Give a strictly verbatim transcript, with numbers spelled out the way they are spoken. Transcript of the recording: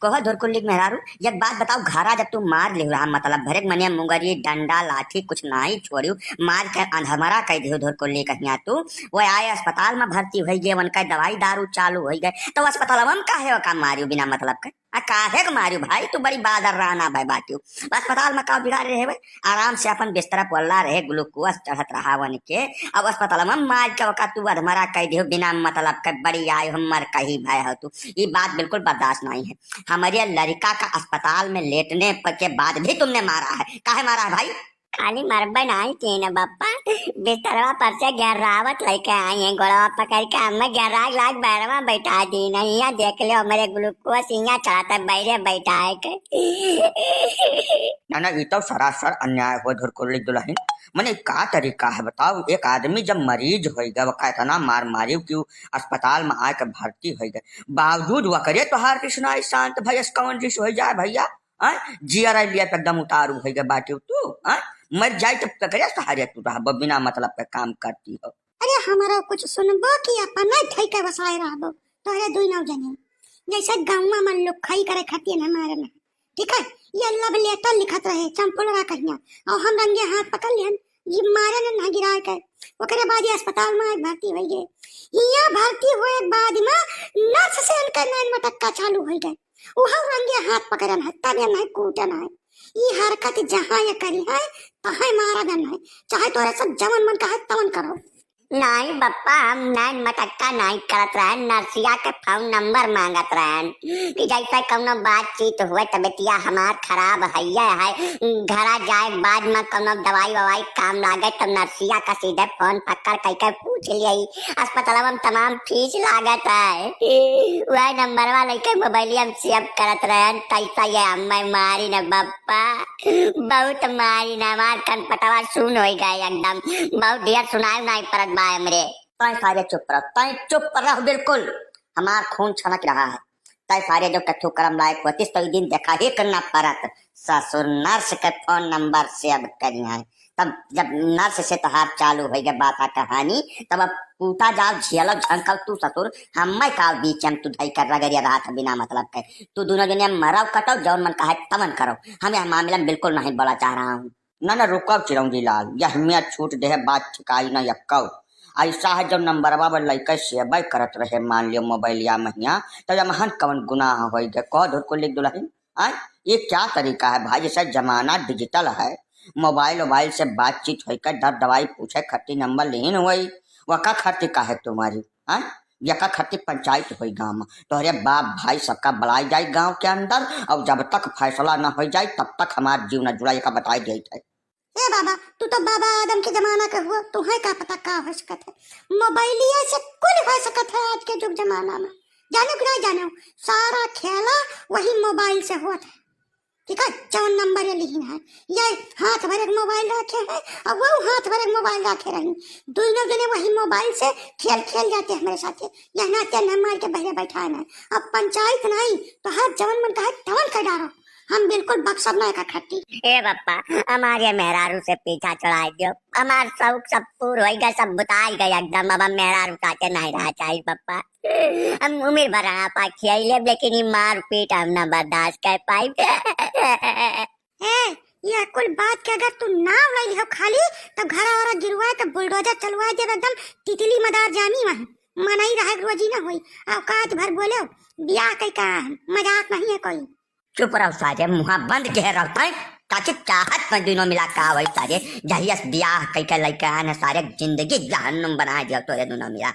कहो धुरकुल्ली के मेहरारू, एक बात बताओ, घरा जब तू मार लिहु रहा, मतलब भरे के मने मुंगरी, डंडा, लाठी कुछ नाहीं छोड़ियो, मार के अंधमरा कइ दिहु धुरकुल्ली कहिया तू, वो आए अस्पताल में भर्ती होइ गए, उनका दवाई दारू चालू होइ गए, तो अस्पताल में काहे ओका मारियो बिना मतलब के? आ काहे के मारियो भाई, तू बड़ी बादर राना भाई बाटियो। अस्पताल में का बिगाड़ रहे भाई, आराम से अपन बिस्तरा पोल्ला रहे, ग्लूकोज चढ़त रहा वन के। अब अस्पताल में मार के ओका तू अधमरा कइ दिहु बिना मतलब के, बड़ी आए हमर कही भाई हो तू। ई बात बिल्कुल बर्दाश्त नाहीं है। हमरे लड़का का अस्पताल में लेटने प-, के बाद भी तुमने मारा है। काहे मारा है भाई? खाली मरबे नाहीं तीन बप्पा, बिस्तरवा पर से गिर्रावत लइके आई हैं, गोड़वा पकड़ के हमें गिर्रा लाग बैरवा बैठा दी नहीं। यहाँ देख लो हमरे ग्लूकोज यहाँ चढ़ाता बैरे बैठा है के। ना, ना, ई तो सरासर अन्याय हो धुरकुल्ली दुलहिन। मने का तरीका है बताओ, एक आदमी जब मरीज होइ गए, ओका इतना मार मारियो कि उ अस्पताल में आके भर्ती होइ गए, बावजूद वकरे तोहार कृष्णा शांत भैया कौन रिस होइ जाए भैया? आय, जियरा लिया पे एकदम उतारू होइ गए बाटियो तू, आय, मर जाए तब तकरे सहारे तू रहबो, बिना मतलब के काम करती हो। अरे हमरो कुछ सुनबो कि अपने धई के बसाए रहबो, तोहरे दुई नौ जने। जैसे गाँव में लोग खाई करे खातिर हमारे ना, ठीक है, ये love letter लिखत रहे चंपुलवा कहिया, और हम रंगे हाथ पकड़ लिहन, ये मारे न ना गिराए के। ओकरे बाद ये अस्पताल में आज भर्ती होइ गए। यहाँ भर्ती होए के बाद में नर्स से इनका नैन मटक्का चालू होइ गए। उहौ रंगे हाथ पकड़न है, तब ये नहीं कूटन है। ई हरकत जहाँ ये करी है, तहाँ मारा दन है। चाहे तोरे सब जवन मन कहे तवन करो। नाहीं बप्पा, हम नैन मटक्का नाहीं करत रहन, नर्सिया के फोन नंबर मांगत रहन कि जैसे कौनो बातचीत हुए, तबियतिया हमार खराब हइये है, घरा जाए के बाद में कौनो दवाई ववाई काम लागे, तब नर्सिया का सीधे फोन पकड़ कइके पूछ लिये। अस्पताल में तमाम फीस लागत है, वह नंबरवा लइके मोबाइलिया में सेव करत रहन। तैसा ये हमें मारी न बप्पा, बहुत मारी न, हमार कनपटवा सुन होइ गए एकदम, बहुत ढेर सुनाई नाहीं पड़त बा हमरे। तैं सारे चुप रह, तैं चुप रह बिल्कुल, हमार खून छनक रहा है। तैं सारे जो कथू करम लायक होतिस तो ई दिन देखा ही करना पड़त। ससुर नर्स के फोन नंबर सेव करी है, तब जब नर्स से तोहार चालू होइ गए बात आ कहानी, तब अब कूटा जाओ, झेलो, झंकाओ तू ससुर, हमें का बीच में तू धई कर रगड़िया रहा था बिना मतलब के। तू दोनों जने मरो कटो, जौन मन कहे तवन करो, हम यह मामला में बिल्कुल नहीं बोला चाह रहा हूँ। ना, ना, रुको चिरौंजी लाल, यह हमें छूट दे है, बात ठिकाई ना यक्को। ऐसा है, जब नंबरवा पर लइके सेबै करत रहे, मान लियो मोबाइलिया महिया, तो यमहन कवन गुनाह होइ गए? कहो धुरकुल्ली दुलहिन, आय, ये क्या तरीका है भाई? जैसे जमाना digital है, मोबाइल वोबाइल से बातचीत होइ के दर दवाई पूछे खत्ती नंबर लिहिन हुई, वका खत्ती का है तुम्हारी, आय? यका खत्ती पंचायत होई गाँव में। तोहरे बाप भाई सबका बुलाई जाई गाँव के अंदर, और जब तक फैसला न होइ जाई तब तक हमार जीव न जुड़ा, यका बताई देत है। ए बाबा, तू तो बाबा आदम के जमाना के हुआ, तुहे का पता का होइ सकत है। मोबाइलिया से कुल होइ सकत है आज के जुग जमाना में। जाने कि नहीं जाने, सारा खेला वही मोबाइल से होत है। ठीक है, जौन नंबर ये लिहिन है, ये हाथ भर एक मोबाइल रखे है और वो हाथ भर एक मोबाइल रखे रही। दोनों जने वही मोबाइल से खेल खेल जाते हमारे साथे। यह नाते न मार के बहरे बैठा है ना। अब पंचायत नहीं तो हर जौन मन कहे तवन कर डारो। हम बिल्कुल बक्सब ना एका खट्टी। ए बप्पा, हमारे मेहरारू से पीछा छुड़ाई दियो। हमार शौक सब पूर होई गए, सब बुताई गए एकदम। अब हम मेहरारू साथे नहीं रहा चाहिए बप्पा। हम उम्र भर हापा खियाई लेब, लेकिन ई मार पीट हम ना बर्दाश्त कर पाई। ए, यह कुल बात के अगर तू नाव ले लिहो खाली, तब घरा वरा गिरवाए, तब बुलडोजर चलवाए देब एकदम, तितली मदार जामी वहीं। मनई रहे रोजी ना होई, औकात भर बोलो, बियाह कई का है, मजाक नहीं है कोई। चुप रहो सारे, मुहा बंद के रहो तैं, ताकि चाहत में दुनों मिला का होई सारे, जहियस बियाह कई के लइके आन सारे, जिंदगी जहन्नुम बना दियो तोरे दुनों मिला।